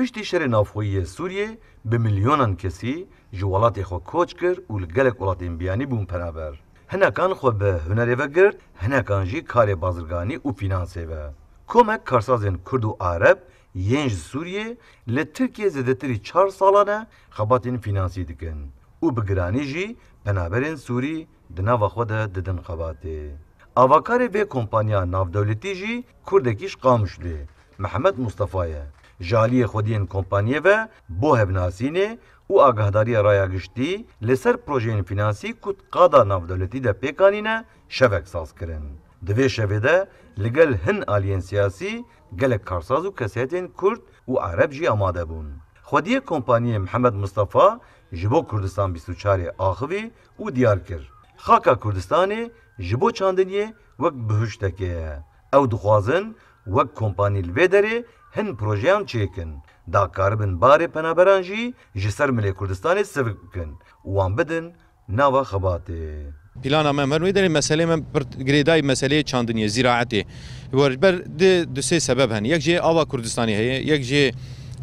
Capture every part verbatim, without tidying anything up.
Piştî şerê navxweyî yê Sûriyê bi milyonan kesî ji welatê xwe koç kir û li gelek welatên biyanî bûn penaber. Hinekan xwe bi hunerê ve girt, hinekan jî karê bazirganî û fînansê ve. Komek karsazên Kurd û Ereb yên ji Sûriyê li Tirkiyê zêdetirî çar salan e xebatên fînansî dikin û bi giranî jî penaberên Sûrî di nava xwe de didin xebatê. Avakarê vê kompaniya navdewletî jî Kurdekî ji Qamişlê, Mihemed Mustafa ye. Ji aliyê xwediyên kompaniyê ve bo hevnasînê û agahdariya raya giştî li ser projeyên fînansî ku di qada navdewletî de pêk anîne, şevek saz kirin. Di vê şevê de li gel hin aliyên siyasî gelek karsaz û kesayetên Kurd û Ereb jî amade bûn. Xwediyê kompaniyê Mihemed Mustafa ji bo Kurdistan bîst û çarê axivî û diyar kir, xaka Kurdistanê ji bo çandiniyê wek bihuştekê ye. Ew dixwazin wek kompanî li vê derê hin projeyan çêkin, da karibin barê penaberan jî ji ser milê Kurdistanê sivik bikin û wan bidin nava xebatê. Plana me, me wê derê meselê me pir girêdayî meseleyê çandiniyê, zîraetê. Ji ber di, du sê sebeb hene. Yek jê ava Kurdistanê heye, yek jê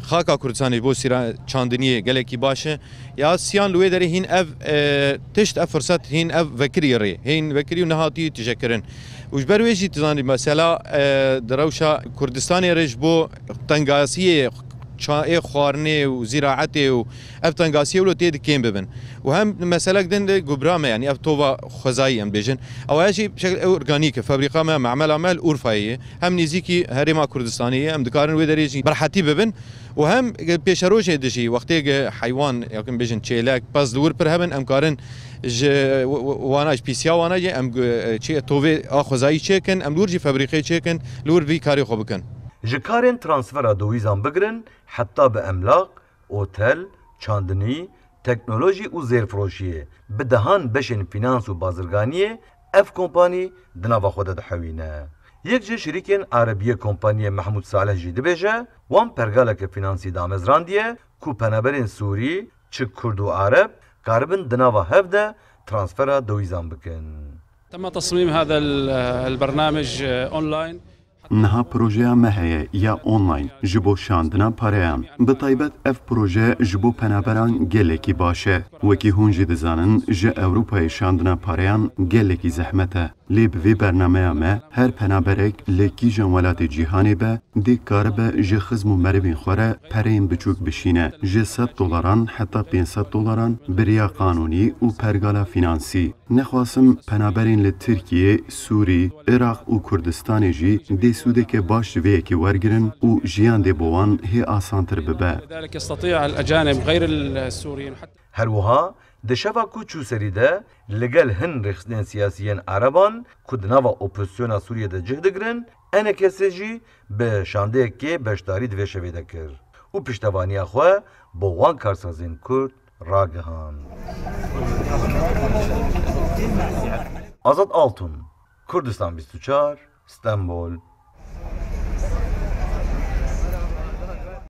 xaka Kurdistanê ji bo sîra-, çandiniyê gelekî baş e. Ya siyan li wê derê hîn ev, e, tişt, ev firset hîn ev vekirî rê. Hîn vekirî û nehatî tije kirin. Û ji ber wê jî tu zanî mesela, e, di rewşa Kurdistanê re ji bo tengasiyê ça-, ê xwarinê û zîraetê û ev tengasiyê wilo tê di kêm bibin. Û hem meselek din de gubra me, yanî ev tova xwezayî em bêjin. Ew jî bi şekil ew organîk e, fabrîka me, memela me li Urfayê ye. Hem nêzîkî herêma Kurdistanê ye, em dikarin wê derê jî bi rehetî bibin. Û hem pêşerojê de jî wextê ke heywan, ya ku em bêjin çêlek, pez li wir pir hebin, em karin ji w-, w-, wana, ji pîsiya wana jî em gu-, çi tovê a xwezayî çêkin, em li wir jî fabrîkê çêkin, li wir vî karê xwe bikin. Ji karên transfera dowîzan bigirin heta bi emlaq, otel, çandinî, teknolojî û zêrfiroşiyê, bi dehan beşên fînans û bazirganiyê ev kompanî di nava xwe de dihewîne. Yek ji şirîkên erebiyê kompaniyê Mehmûd Salih jî dibêje, wan pergaleke fînansî damezrandiye ku penaberên Sûrî, çi Kurd û Ereb, karibin di nava hev de transfera dowîzan bikin. تم تصميم هذا ال-، البرنامج أونلاين. Niha projeya me heye ya online ji bo şandina pareyan. Bi taybet ev proje ji bo penaberan gelekî baş e. Wekî hûn jî dizanin, ji Ewropayê şandina pareyan gelekî zehmet e. Lê bi vê bernameya me, her penaberek li kîjan welatê cîhanê be, dê karibe ji xizm û merivên xwe re pereyên biçûk bişîne. Ji sed dolaran heta pênc sed dolaran bi riya qanûnî û pergala fînansî. Nexwasim penaberên li Tirkiye, Sûrî, Iraq û Kurdistanê jî dê sûdeke baş ji vê yekê wergirin û jiyan dê bo wan hê asantir bibe. لذلك يستطيع الأجانب غير السوريين حتى Her wiha di şeva ku çû serî de li gel hin rêxistinên siyasî yên Ereban ku di nava opozisyona Sûriyê de cih digirin, ENKS jî bi şandeyekê beşdarî di vê şevê de kir û piştevaniya xwe bo wan karsazên Kurd ragihand. Azad Altun, Kurdistan bîst û çar, Stenbol.